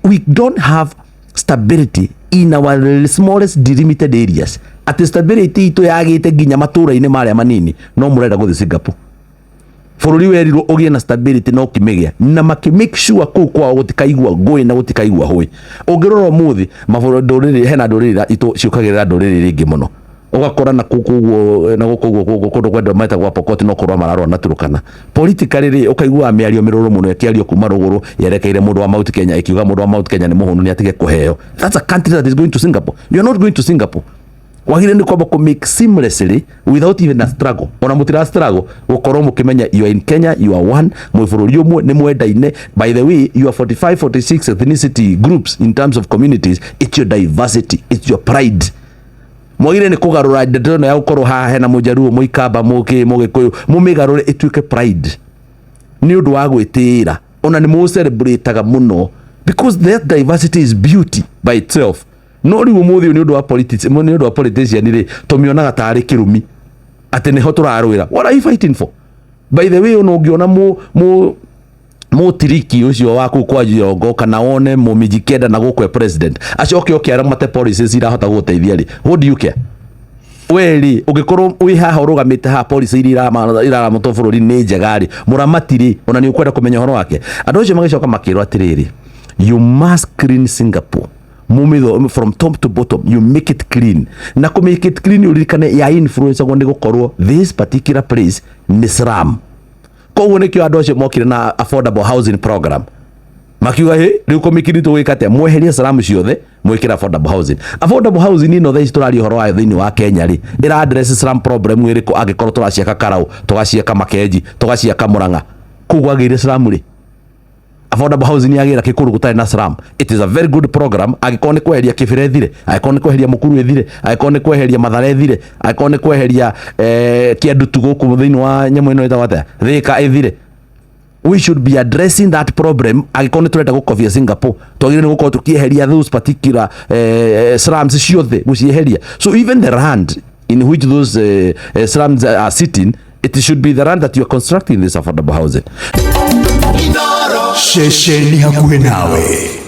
We don't have stability in our smallest delimited areas, atĩ stability itũ yagĩte nginya matũra-inĩ marĩa manini, no mũrenda gũthiĩ Singapore. Bũrũri werirwo ũgĩe na stability no ũkĩmĩgĩa na makĩ make sure kũu kwao gũtikaigua ngũĩ na gũtikaigua hũĩ. Ũngĩrora ũmũthĩ mabũrũri, ndũrĩrĩ, hena ndũrĩrĩ itũ ciũkagĩrĩra ndũrĩrĩ iria ingĩ mũno, ũgakora na kũu ũguo na gũkũ ũguo kũndũ kũndũ kwendwo metagwo Pokot no kũrũa mararũa na Turkana. Politically rĩ, ũkaiguaga mĩario mĩrũrũ mũno ĩkĩario kuma rũgũrũ yerekeire mũndũ wa Mount Kenya, ĩkiuga mũndũ wa Mount Kenya nĩ mũhũnu, nĩ atige kũheo. That's a country that is going to Singapore. You are not going to Singapore. Wagĩrĩire nĩ kwamba kũ make seamlessly without even a struggle, ona mũtira struggle gũkorwo mũkĩmenya you are in Kenya, you are one, mwĩ bũrũri ũmwe, nĩ mwendaine. By the way, you are 45 46 ethnicity groups in terms of communities. It's your diversity, it's your pride. Mwagĩrĩire nĩ kũgarũra ndeto ĩno ya gũkorwo haha hena mũjaruo, mũikamba, mũkĩ, mũgĩkũyũ, mũmĩgarũre ĩtuĩke pride nĩ ũndũ wa gwĩtĩĩra. Ona nĩ mũcelebrataga mũno because that diversity is beauty by itself. No rĩu ũmũthĩ ũyũ nĩ ũndũ wa politics, nĩ ũndũ wa politician rĩ, tũmĩonaga tarĩ kĩrumi atĩ nĩho tũrarũĩra. What are you fighting for, by the way? Ona ũngĩona mũ mũ mũtiriki ũcio wa kũu kwa Jirongo kana wone mũmijikenda na gũkũ e president acoke oke aramate policies irahota gũgũteithia rĩ, what do you care? We rĩ, ũngĩkorwo wĩ haha ũrũgamĩte haha, policy iria iraramũtwo bũrũri nĩ njega rĩ, mũramati rĩ, ona nĩ ũkwenda kũmenya ũhoro wake? Andũ acio magĩcoka makĩrwo atĩrĩrĩ, you must clean Singapore. Mumitho from top to bottom, you make it clean. Na kũ make it clean, ũririkane ya influence nĩ gũkorwo this particular place nĩ slum. Koguo nĩkĩo andũ acio mokire na affordable housing program, makiuga hĩ, rĩu kũmĩkiri tũgwĩka atĩa? Mweherie slum ciothe, mwĩkĩre affordable housing. Affordable housing ĩno thaa ici tũraria ũhoro wayo thĩinĩ wa Kenya rĩ, ĩra address slum problem ĩrĩkũ? Angĩkorwo tũraciaka Karau, tũgaciaka Makenji, tũgaciaka Murang'a, kũu kwagĩire slum rĩ, affordable housing yagĩra kĩ kũndũ gũtarĩ na slum? It is a very good program angĩkorwo nĩ kweheria Kĩbĩra ĩthire, angĩkorwo nĩ kweheria Mũkuru ĩthire, angĩkorwo nĩ kweheria Mathare ĩthire, angĩkorwo nĩ kweheria Kĩandutu gũkũ thĩinĩ wa nyamũ ĩno ĩtagwo atĩa, Thĩka ĩthire. We should be addressing that problem. Angĩkorwo nĩ tũrenda gũkobia Singapore, twagĩrĩire nĩ gũkorwo tũkĩeheria those particular slums ciothe, gũcieheria. So even the land in which those slums are sitting, it should be the land that you are constructing this affordable housing. Ceceni hakuhĩ nawe.